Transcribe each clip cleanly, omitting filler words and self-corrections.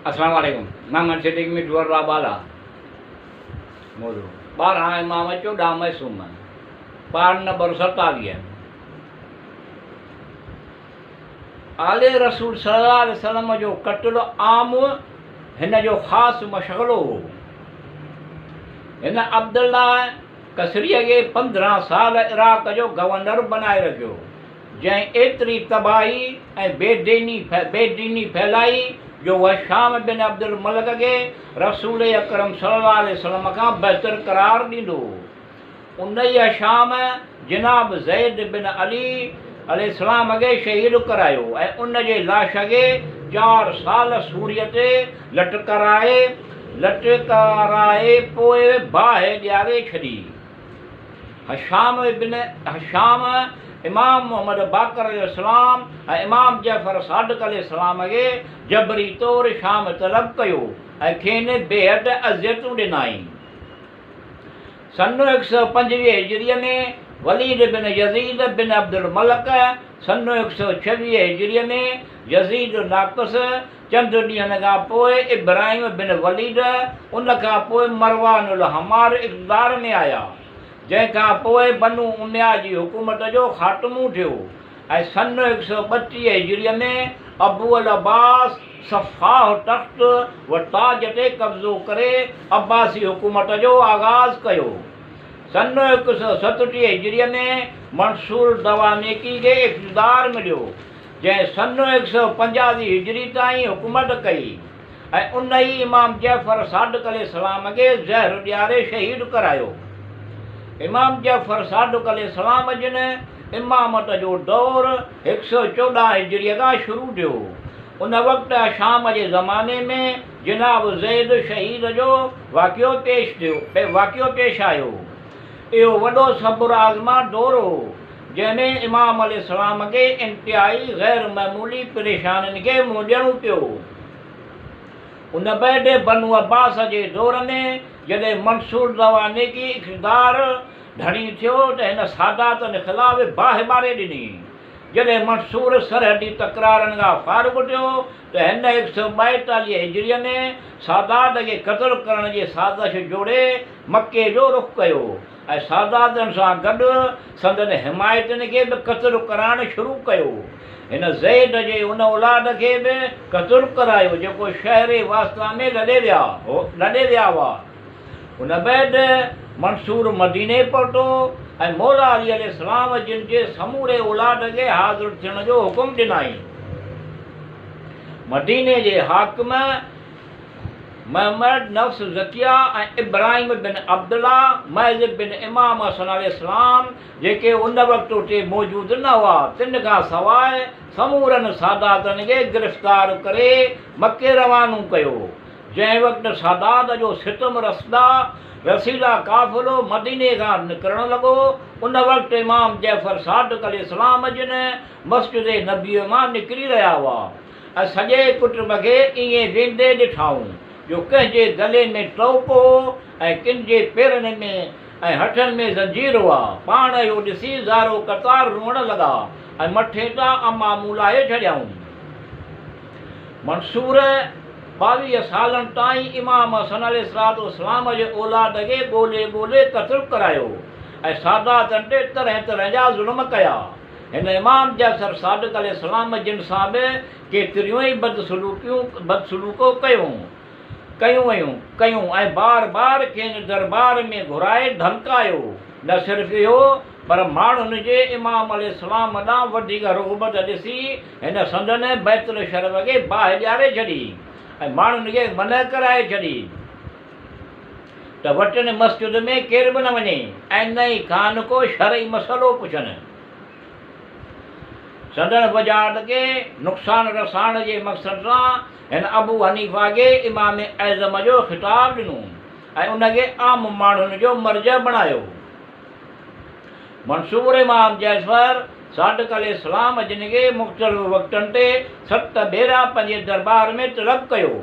السلام عليڪم محمد صديق مٺو اروا بالا موضوع 12 امام 14 معصوم پار نمبر 27. آل رسول صلي الله عليه وسلم جو قتل عام هن جو خاص مشغلو هو. هن عبدالله ڪسريء کي 15 سال عراق جو گورنر بنائي رکيو، جنهن ايتري تباهي ۽ بي ديني ڦهلائي جو هشام بن عبدالملڪ کي رسول اڪرم صلي الله عليه وسلم کان بهتر قرار ڏيندو هو. انهيء هشام جناب زيد بن علي عليه السلام کي شهيد ڪرايو ۽ ان جي لاش کي 4 سال سوريء تي لٽڪرائي پوء باهه ڏياري ڇڏي. هشام بن هشام امام محمد باقر عليه السلام ۽ امام جعفر صادق عليه السلام کي جبري طور شام طلب ڪيو ۽ کين بيحد اذيتون ڏنائين. سن 125 هجريء ۾ وليد بن يزيد بن عبدالملڪ، سن 126 هجريء ۾ يزيد ناقص، چند ڏينهن کان پوء ابراهيم بن وليد، ان کان پوء مروان الحمار اقتدار ۾ آيا، جنهن کان پوء بنو اميه جي حڪومت جو خاتمو ٿيو ۽ سن 132 هجريء ۾ ابو العباس سفاح تخت و تاج تي قبضو ڪري عباسي حڪومت جو آغاز ڪيو. سن 137 هجريء ۾ منصور دوانيقي کي اقتدار مليو، جنهن سن 185 هجري تائين حڪومت ڪئي ۽ ان ئي امام جعفر صادق عليه السلام کي زهر ڏياري شهيد ڪرايو. امام جعفر صادق عليه السلام جن امامت جو دور 114 هجريء کان شروع ٿيو. ان وقت شام جي زماني ۾ جناب زيد شهيد جو واقعو پيش آيو. اهو وڏو صبر آزما دور هو، جنهن ۾ امام عليه السلام کي انتهائي غير معمولي پريشانين کي منهن ڏيڻو پيو. ان بعد بنو عباس جي دور ۾ جڏهن منصور دوانيقي اقتدار ڌڻي ٿيو ته هن ساداتن خلاف باهه ٻاري ڏني. جڏهن منصور سرحدي تڪرارن کان فارغ ٿيو ته هن 142 هجريء ۾ سادات کي قتل ڪرڻ جي سازش جوڙي مڪي جو رخ ڪيو ۽ ساداتن سان گڏ سندن حمايتين کي به قتل ڪرائڻ شروع ڪيو. هن زيد جي ان اولاد کي به قتل ڪرايو جيڪو شهر واسطه ۾ لڏي ويا هئا. ان بعد منصور مديني پهتو ۽ مولا علي عليه السلام جن جي سموري اولاد کي حاضر ٿيڻ جو حڪم ڏنائين. مديني جي حاڪم محمد نفس زڪيه ۽ ابراهيم بن عبدالله معز بن امام حسن عليه السلام جيڪي ان وقت اتي موجود نه هئا، تن کان سواء سمورن ساداتن کي گرفتار ڪري مڪي روانو ڪيو. جنهن وقت سادات جو ستم رسيده قافلو مديني کان نڪرڻ لڳو، ان وقت امام جعفر صادق عليه السلام جن مسجد نبوي مان نڪري رهيا هئا ۽ سڄي ڪٽنب کي ائين ويندي ڏٺائون جو ڪنهن جي گلي ۾ طوق هو ۽ ڪن جي پيرن ۾ ۽ هٿن ۾ زنجير هئا. پاڻ اهو ڏسي زارو قطار روئڻ لڳا ۽ مٿي تان عمامو لاهي ڇڏيائون. منصور 22 سالن تائين امام حسن عليه الصلوة والسلام جي اولاد کي ڳولي ڳولي قتل ڪرايو ۽ ساداتن تي طرح طرح جا ظلم ڪيا. هن امام جعفر صادق عليه السلام جن سان به ڪيتريون ئي بدسلوڪيون ڪيون ويون ڪيون ۽ بار بار کين دربار ۾ گهرائي ڌمڪايو. نه صرف اهو پر ماڻهن جي امام عليه السلام ڏانهن وڌيڪ رغبت ڏسي هن سندن بيت الشرف کي باهه ڏياري ڇڏي ۽ ماڻهن کي منع ڪرائي ڇڏي ته وٽن مسجد ۾ ڪير به نه وڃي ۽ نه ئي کانئن ڪو شرعي مسئلو پڇن. سندن وجاهت کي نقصان رسائڻ جي مقصد سان هن ابو حنيفه کي امام اعظم جو خطاب ڏنو ۽ ان کي عام ماڻهن جو مرجع بڻايو. منصور امام جعفر صادق عليه السلام جن کي مختلف وقتن تي 7 ڀيرا پنهنجي درٻار ۾ طلب ڪيو.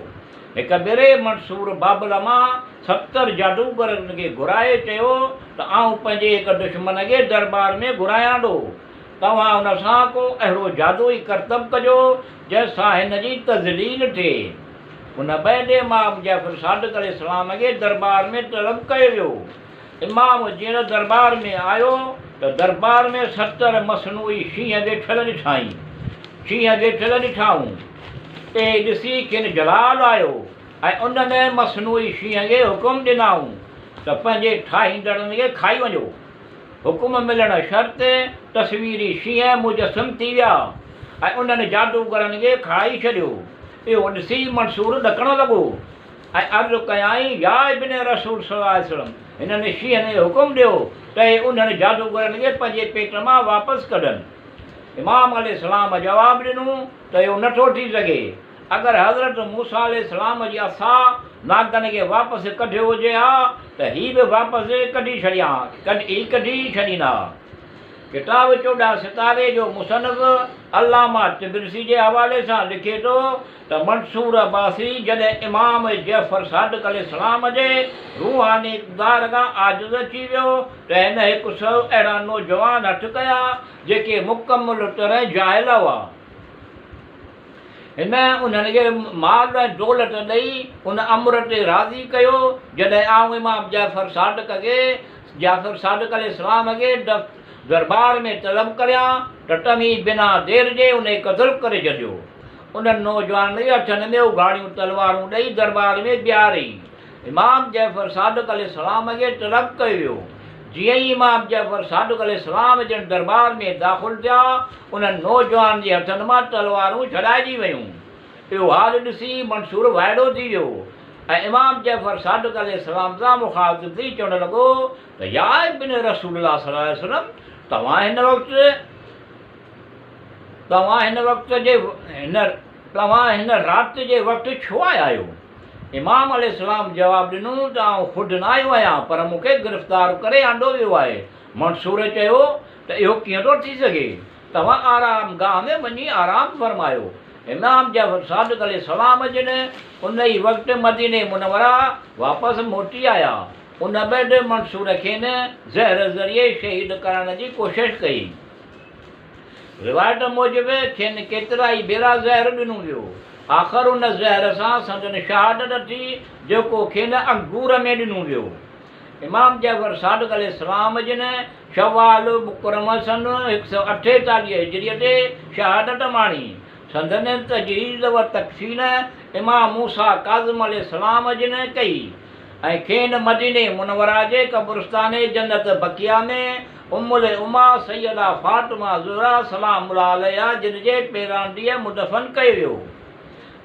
هڪ ڀيري منصور بابل مان 70 جادوگرن کي گهرائي چيو ته آئون پنهنجي هڪ دشمن کي درٻار ۾ گهرايان ٿو. توهان ان سان ڪو اهڙو جادوئي ڪرتب ڪجو جنهن سان هن جي تذليل ٿئي. ان بعد امام جعفر صادق عليه السلام کي دربار ۾ طلب ڪيو ويو. امام جيئن ته دربار ۾ آيو ته دربار ۾ 70 مصنوعي شينهن ويٺل ڏٺائين. شينهن ويٺل ڏٺائون. اهي ڏسي کين جلال آيو ۽ ان ۾ مصنوعي شينهن کي حڪم ڏنائون ته پنهنجي ٺاهيندڙن کي کائي وڃو. حڪم ملڻ شرط تصويري شينهن مجسم ٿي ويا ۽ انهن جادوگرن کي کائي ڇڏيو. اهو ڏسي منصور ڏڪڻ لڳو ۽ عرض ڪيائين، يا ابن رسول صلي الله عليه وسلم! هنن شينهن کي حڪم ڏيو ته اهي انهن جادوگرن کي پنهنجي پيٽ مان واپس ڪڍن. امام عليه السلام جواب ڏنو ته اهو نه ٿو ٿي سگهي. اگر حضرت موسيٰ عليه السلام جي عصا ناگن کي واپس ڪڍيو هجي ها ته هي به واپس ڪڍي ڇڏيان هي ڪڍي ڇڏين ها. ڪتاب 14 ستاري جو مصنف علامه طبرسي جي حوالي سان لکي ٿو ته منصور عباسي جڏهن امام جعفر صادق عليه السلام جي روحاني اقتدار کان عاجز اچي ويو ته هن هڪ سئو اهڙا نوجوان هٿ ڪيا جيڪي مڪمل طرح جاهل هئا. هن انهن کي مال ۽ دولت ڏئي ان امر تي راضي ڪيو، جڏهن آئون امام جعفر صادق کي جعفر صادق عليه السلام کي دربار ۾ طلب ڪريان ته توهين بنا دير جي انهي قتل ڪري ڇڏيو. انهن نوجوانن کي هٿن ۾ اگهاڙيون تلوارون ڏئي دربار ۾ بيهاري امام جعفر صادق عليه السلام کي طلب ڪيو ويو. جيئن ئي امام جعفر صادق عليه السلام جن دربار ۾ داخل ٿيا، انهن نوجوانن جي هٿن مان تلوارون ڇڏائجي ويون. اهو حال ڏسي منصور وائڙو ٿي ويو ۽ امام جعفر صادق عليه السلام سان مخاطب ٿي چوڻ لڳو ته يا ابن رسول الله صلي الله عليه وسلم توهان هن وقت توهان هن وقت جي هن توهان هن رات جي وقت ڇو آيا آهيو؟ امام عليه السلام جواب ڏنو ته آئون خود نه آيو آهيان پر مون کي گرفتار ڪري آندو ويو آهي. منصور چيو ته اهو ڪيئن ٿو ٿي سگهي؟ توهان آرام گاهه ۾ وڃي آرام فرمايو. امام جعفر صادق عليه السلام جن ان ئي وقت مديني منوره واپس موٽي آيا. ان بعد منصور کين زهر ذريعي شهيد ڪرڻ جي ڪوشش ڪئي. روايت موجب کين ڪيترائي ڀيرا زهر ڏنو ويو. آخر ان زهر سان سندن شهادت ٿي، جيڪو کين انگور ۾ ڏنو ويو. امام جعفر صادق عليه السلام جن شوال مڪرم سن 148 هجريء تي شهادت ماڻي. سندن تجهيز و تڪفين امام موسيٰ ڪاظم عليه السلام جن ڪئي ۽ کين مديني منوره جي قبرستان جنت بقيع ۾ ام الامه سيده فاطمه زهره سلام الله عليها جن جي پيرانديء مدفن ڪيو ويو.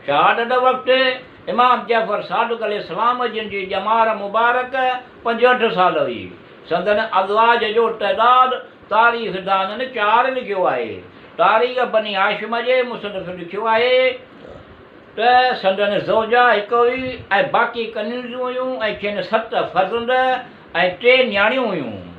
شهادت وقت امام جعفر صادق عليه السلام جن جي ڄمار مبارڪ 65 سال هئي. سندن ازواج جو تعداد تاريخدانن چار لکيو آهي. تاريخ بني هاشم جي مصنف لکيو آهي ته سندن زوجه هڪ هئي ۽ باقي ڪنيزون هيون ۽ کين ست فرزند ۽ ٽي نياڻيون هيون.